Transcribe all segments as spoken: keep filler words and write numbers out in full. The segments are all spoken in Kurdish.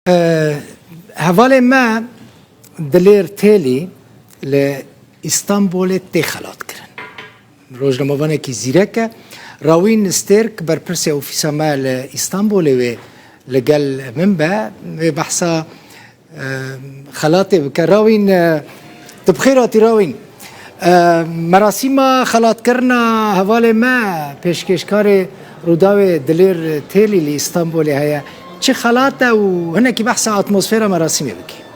Hevalê me Dilêr Têlî li Îstanbulê tê xelatkirin. Rojnamevanekî zîrek e. Rawîn Stêrk, berpirsê ofîsa me li Îstanbulê, wê li gel min be, wê behsa, e, xelatê bike. Rawîn, e, tu bi xêr hatî Rawîn. E, merasîma xelatkirina hevalê me, pêşkêşkarê Rûdawê Dilêr Têlî li Îstanbulê heye. Çi xelat e û hinekî behsa atmosfera merasîmê bikî.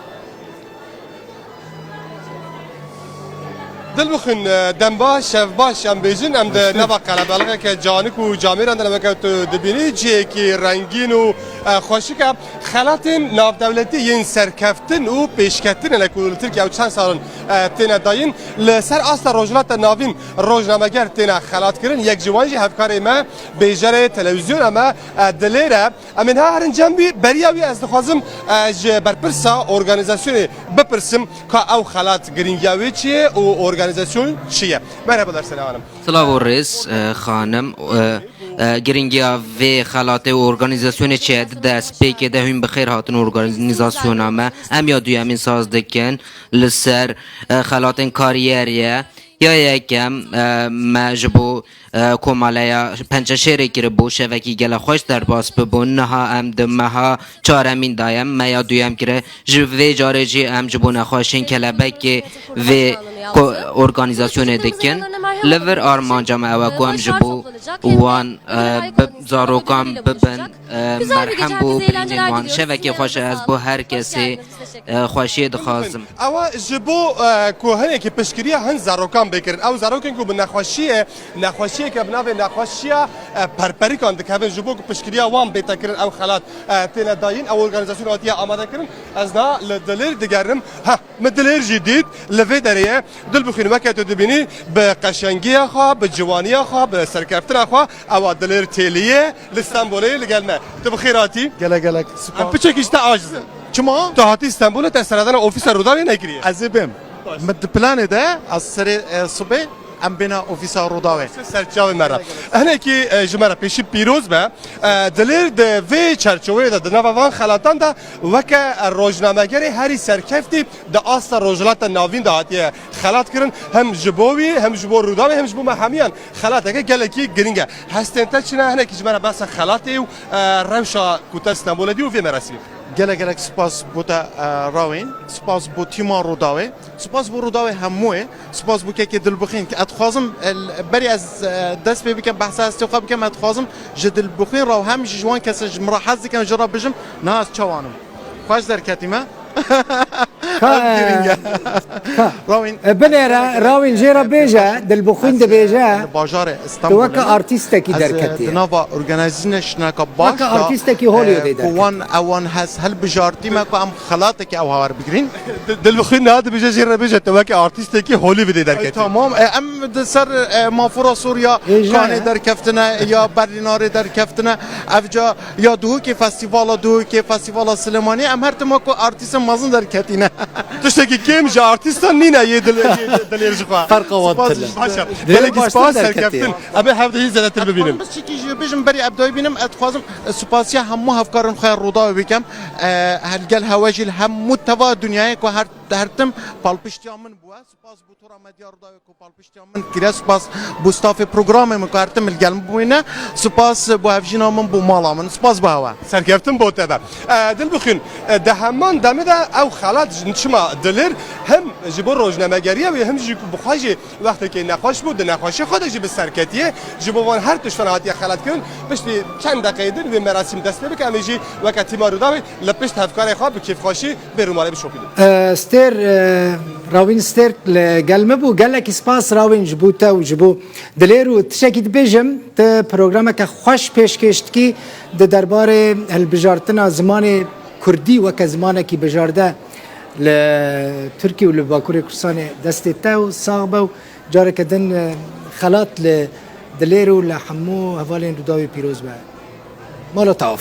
Dilbixwîn, e, dem baş, şev baş em bêjin, em di nava qelebalixeke canik û camêran de ne, weke tu dibînî cihekî rengîn û, e, xweşik e. Xelatên navdewletî yên serkeftin û pêşketinê ne ku li Tirkiye ew çend sal in, e, têne dayîn. Li ser asta Rojhilata Navîn rojnameger têne xelatkirin. Yek ji wan jî hevkarê me, bêjerê televîzyona me, e, Dilêr e. Em ê niha herin cem wî, beriya wî ez dixwazim, e, ji berpirsa organîzasyonê bipirsim ka ew xelat girîngiya wê çi ye û organîzasyon çi ye. Merhaba, dersene hanım. Silav û rêz, e, xanim, e, e, girîngiya vê xelatê û organîzasyonê çi ye? Di destpêkê de hûn bi xêr hatin organîzasyona me. Em ya duyemîn saz dikin li ser, e, xelatên kariyerê ye. Ya yekem, e, me ji bo, e, komaleya Pençeşêrê kiribû, şevekî gelek xweş derbas bibûn. Niha em di meha çaremîn de ye, me ya duyem kire. Ji vê carê jî em ji bo nexweşên kelebekê vê ko-, organîzasyonê dikin. Li vir armanca me ew e ku em ji bo wan, e, bi zarokan bibin, e, merhem bo birînên wan. Şevekê xweş e, ez bo her kesê, e, xweşiyê dixwazim. Ewa ji bo, e, ku hinekî piştgiriya hin zarokan bê kirin. Ew zarokên ku bi nexweşiyê, nexweşiyeke bi navê nexweşiya, e, perperikan dikevin, ji bo ku piştgiriya wan bête kirin, ew xelat, e, têne dayîn, ew organîzasyon hatiye amade kirin. Ez niha li Dilêr digerim. Heh, min Dilêr jî dît, li vê derê ye. Dilbixwîn, weke tu dibînî, bi qeşengiya xwe, bi ciwaniya xwe, bi serkeftina xwe, ewa Dilêr Têlî ye, li Stenbolê li gel me. Tu bi xêr hatî. Gelek gelek spas. Em piçekî ji te aciz in. Çima? Tu hatî Stenbolê, te seredana ofîsa Rûdawê nekiriye. Ez ê bêm. Min di planê de, ez serê, e, sibê em bêne ofîsa Rûdawê. Ser çavê me re. Hinekî, e, ji me re pêşî pîroz be. E, Dilêr di vê çerçoveyê de, di nava van xelatan de weke, e, rojnamegerê herî serkeftî di asta Rojhilata Navîn de hatiye xelat kirin. Hem ji bo wî, hem ji bo Rûdawê, hem ji bo me hemiyan xelateke gelekî girîng e. Hestên te çi ne? Hinekî ji me re behsa xelatê û, e, rewşa ku te Stenbolê dî û vê merasîmê bike. Gelek gelek spas bo te, e, Rawîn. Spas bo tîma Rûdawê. Spas bo Rûdawê hemûyê. Spas bo kekê Dilbixwîn. Ez dixwazim, e, berî ez, e, dest pê bikim, behsa hestê xwe bikim, ez dixwazim ji Dilbixwîn re û hem jî ji wan kesên ji min re hez dikin, ji re bijim, niha ez çawan im. Xweş derketîme. Ka, Ev girîng e. Ka. Rawîn. E, binêre, Rawîn jê re bêje, Dilbixwîn dibêje, e, li bajarê tu weke Stenbolê me. Artîstekî Ez, e, derketî. Di nava organîzasyoneke baş Weke de, artîstekî Hollywoodê e, ku derketî. Wan, ewan hez hilbijartî me ku em xelatekî ew hawar bigirîn. Di-, Dilbixwîn niha dibêje, jê re bêje, tu weke artîstekî Hollywoodê derketî. Tamam, e, em di ser, e, mafora Sûriya Êje. Kanê derkeftine, ya Berlînarê derkeftine, evca ya Duhokê, festîvala Duhokê, festîvala Silêmaniyê, em her tim wek artîstên mezin derketîne. Tiştekî kêm ji artîstan nîne yê Dilê, yê Dilêr ji xwe. Ferqa wan tune. Baş e. Gelekî spas, serkeftin. Em ê hevdehî zêdetir bibînin. Piçekî jî bêjim berî em dayî bînim, ez dixwazim, e, spasiya hemû hevkarên xwe ya Rûdawê bikim. E, li gel hewe jî li hemû teva dinyayê ku her, her tim palpiştiya min bûye. Spas bo Tora Medya Rûdawê ku palpiştiya min kire, spas bo stafê programê min ku her tim li gel min bûyne, spas bo hevjîna min, bo mala min, spas bo hewe. Serkeftin bo te be. E, Dilbixwîn, e, di heman demê de ew xelat ji çima Dilêr hem ji bo rojnamegeriya wê hem jî ku bi xwe jî wextekê nexweş bû, di nexweşê xwe de jî bi serketiyê ji bo van her tiştan hatiye xelatkirin. Piştî çend deqeyê din wê merasîm dest pê bike, em ê jî weke tîma Rûdawê li pişt hevkarê xwe bi kêfxweşî bê rûmalê bişopînin. E, Stêr, e, Rawîn Stêrk li gel me bû. Gelekî spas Rawîn ji bo te û ji bo Dilêr û tiştekî dibêjim, tu programeke xweş pêşkêş dikî di derbarê hilbijartina zimanê kurdî weke zimanekî bijarde li Tirkî û li Bakurê Kurdistanê. Destê te û sax be û careke din, e, xelat li Dilêr û li hemû hevalên Rûdawê pîroz be. Mala te ava.